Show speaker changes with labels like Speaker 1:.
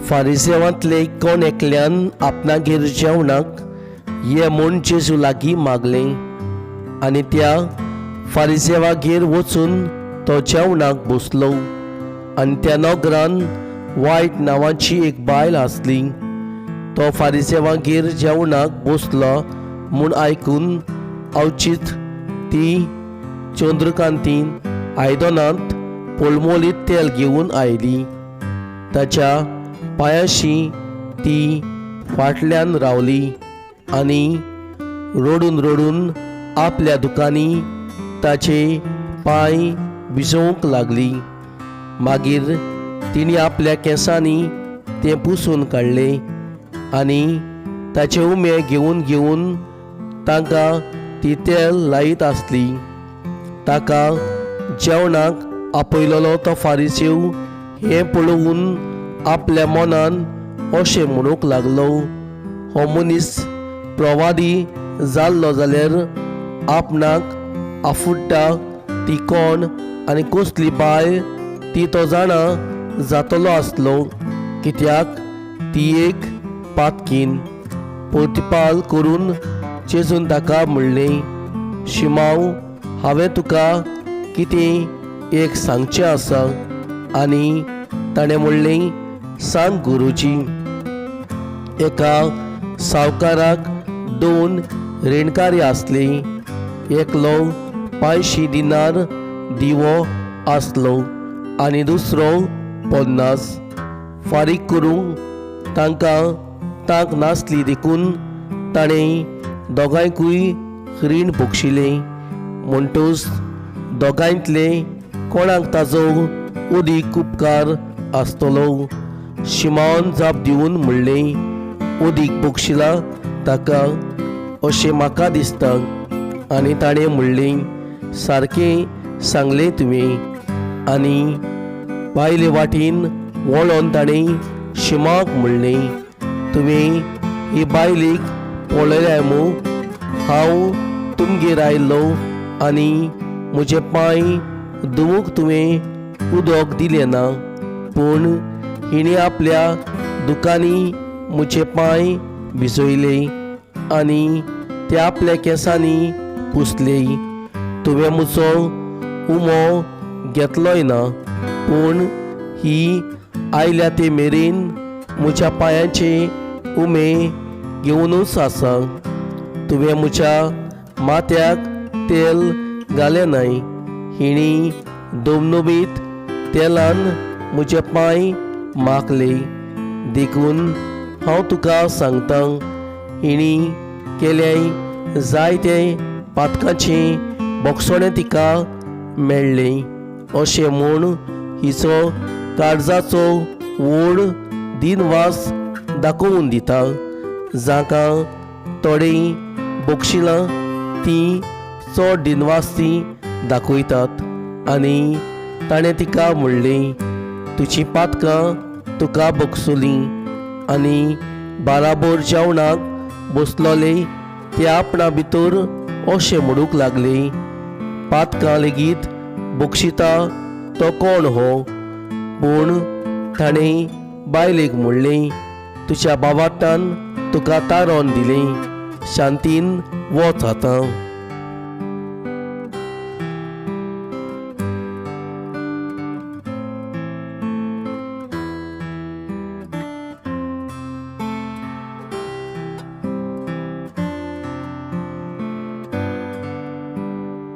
Speaker 1: फारिजेवांतले कोण एकल्यान आपणागेर जेवणाक ये म्हूण जेजू लागीं मागलें आनी त्या फारिजेवागेर वचून तो जेवणाक बसलो. आनी त्या नगरान वायट नांवाची एक बायल आसली. तो फारिजेवागेर जेवणाक बसलो म्हूण आयकून अवचीत ती चंद्रकांतीन आयदनांत पोलमोलीत तेल घेवन आयली. ताच्या पांयाशी ती फाटल्यान रावली आनी रडून रडून आपल्या दुकांनी ताचे पांय भिजोवंक लागली. मागीर तिणें आपल्या केंसांनी तें पुसून काडलें आनी ताचे उमे घेवन घेवन तांकां ती तेल लायत आसली. ताका जेवणाक आपयलेलो तो फारिसेव हें पळोवन आपल्या मनान अशें म्हणूंक लागलो, हो मनीस प्रवादी जाल्लो जाल्यार आपणाक आफुडटा ती कोण आनी कसली बायल ती तो जाणा जातलो आसलो, कित्याक ती एक पातकीन. प्रतिपाल करून जेजून ताका म्हणलें, शिमांव, हांवें तुका कितें एक सांगचें आसा. आनी ताणें म्हणलें, सांग गुरुजी. एका सावकाराक दोन रिणकारी आसली. एकलो 500 दिनार दिवो आसलो आनी दुसरो 50. फारीक करूंक तांकां तांक नासली देखून ताणें दोगांयकूय रीण बक्षिलें. म्हणटूच दोगांयतले कोणाक ताजो अदीक उपकार आसतलो? शिमावन जाप दिवन म्हणलें, अदीक बक्षिलां ताका अशें म्हाका दिसता. आनी ताणें म्हणलें, सारकें सांगलें तुवें. आनी बायले वाटेन वळोन ताणें शिमाक म्हणलें, तुवें ही बायलेक पळयल्या मू? हांव तुमगेर आयलो आनी म्हजे पांय धुवूंक तुवें उदक दिलें ना, पूण हिणें आपल्या दुकांनी म्हजे पांय भिजयले आनी ते आपल्या केंसांनी पुसले. तुवें म्हजो उमो घेतलोय ना, पूण ही आयल्या ते मेरेन म्हज्या पांयांचे उमे घेवनूच आसा. तुवें म्हज्या माथ्याक तेल घालें न्हय, हिणी दुमदुमीत तेलान म्हजे पांय माखले. देखून हांव तुका सांगता, हिणी केल्याय जायते पातकाचें बोगसणें तिका मेळ्ळें. अशें म्हूण हिचो काळजाचो व्हड दिनवास दाखोवन दिता. जांकां थोडीं बक्षिलां तीं चड दिनवास ती दाखयतात. आनी ताणें तिका म्हणलें, तुजी पातकां तुका बक्षुलीं. आनी बाराबोर जेवणाक बसलोले ते आपणा भितर अशें म्हणूंक लागले, पातकां लेगीत बक्षिता तो कोण हो? पूण ताणें बायलेक म्हणलें, तुज्या बाबाटान तुका तारोन दिलें, शांतीन वच आतां.